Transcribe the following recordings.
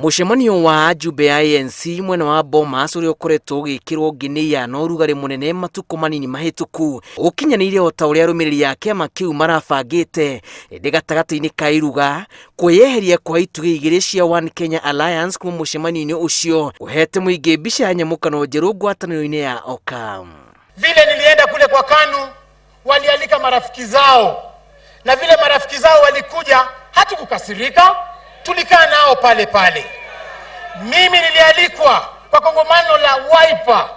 Mũcemanio wa ajumbe a ANC mwena wa Bomas ũrĩa ũkoretwo ũgĩkĩrwo nginĩia na ũrugarĩ mũnene matukũ manini mahĩtũku ũkinyanĩire o ta ũrĩa arũmĩrĩri a kĩama kĩu marabangĩte, ĩndĩ gatagatĩ-inĩ ka iruga kwĩyeheria kwa itugĩ igĩrĩ cia One Kenya Alliance kuma mũcemanio-inĩ ũcio kũhete mũingĩ mbica ya nyamũkano njerũ ngwatanĩro-inĩ ya Oka. Vile nilienda kule kwa KANU walialika marafiki zao, na vile marafiki zao walikuja, hatukukasirika, tulikaa nao pale pale. Mimi nilialikwa kwa kongamano la Wiper,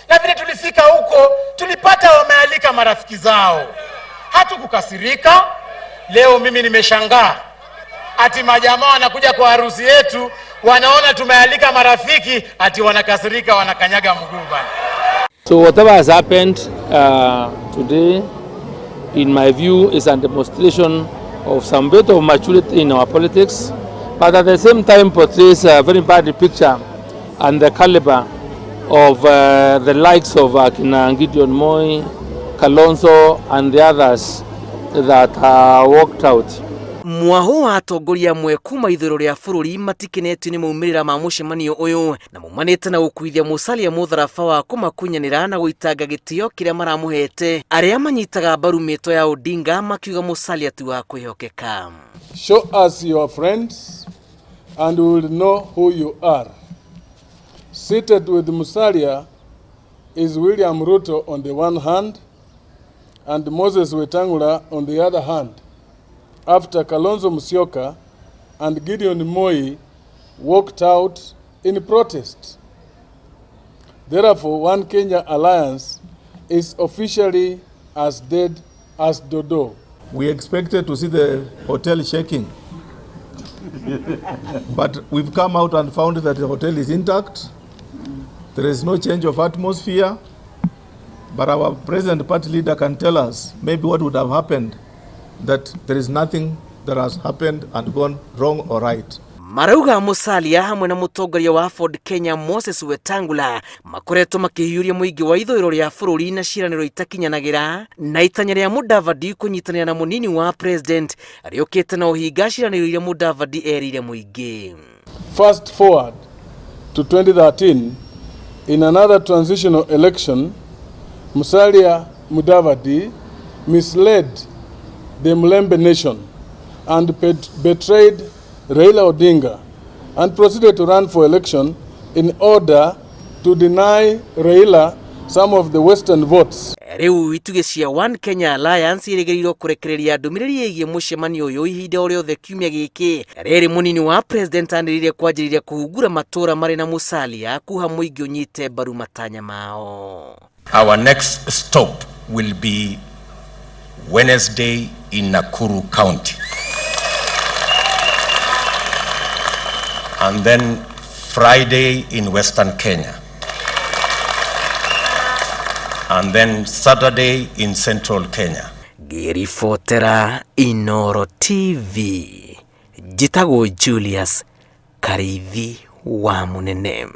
na vile tulifika huko tulipata wamealika marafiki zao, hatukukasirika. Leo mimi nimeshangaa ati majamaa wanakuja kwa harusi yetu, wanaona tumealika marafiki, ati wanakasirika, wanakanyaga mguu bana. So whatever has happened today, in my view, is a demonstration of some bit of maturity in our politics, but at the same time portrays a very bad picture and the caliber of the likes of Kina Gideon Moi, Kalonzo and the others that walked out. Mwaho wa atongoria amwe kuma ithũĩro rĩa bũrũri matikenetio nĩ maumĩrĩra ma mũcemanio ũyũ na maumanĩte na gũkuithia Musalia mũtharaba wa kũmakunyanĩra na gũitanga gĩtĩo kĩrĩa maramũhete arĩa manyitaga mbaru mĩto ya Odinga makiuga Musalia ti wa kwĩhokeka. Show us your friends and we will know who you are. Seated with Musalia is William Ruto on the one hand and Moses Wetangula on the other hand, after Kalonzo Musyoka and Gideon Moi walked out in protest. Therefore, One Kenya Alliance is officially as dead as Dodo. We expected to see the hotel shaking. But we've come out and found that the hotel is intact. There is no change of atmosphere. But our president party leader can tell us maybe what would have happened, that there is nothing that has happened and gone wrong or right. Marauga Musalia hamwe na mũtongoria wa Ford Kenya Moses Wetangula makoretwo makĩhiũria mũingĩ wa ithũĩro rĩa bũrũri na ciĩranĩro itakinyanagĩra na itanya rĩa Mudavadi kũnyitanĩra na mũnini wa president rĩũkĩte na ũhinga ciĩranĩro iria Mudavadi erĩire mũingĩ. Fast forward to 2013, in another transitional election, Musalia Mudavadi misled the Mulembe nation and betrayed Raila Odinga and proceeded to run for election in order to deny Raila some of the Western votes. Rĩu itugĩ cia One Kenya Alliance irĩgĩrĩirwo kũrekereria ndũmĩrĩri ĩgiĩ mũcemanio ũyũ ihinda o rĩothe kiumia gĩkĩ. Rĩrĩ mũnini wa president anĩrĩire kwanjĩrĩria kũhungura matũra marĩ na Musalia kuha mũingĩ ũnyite mbaru matanya mao. Our next stop will be Wednesday in Nakuru County. And then Friday in Western Kenya. And then Saturday in Central Kenya. Ngĩribotera Inooro TV, njĩtagwo Julius Karĩithi wa Mũnene.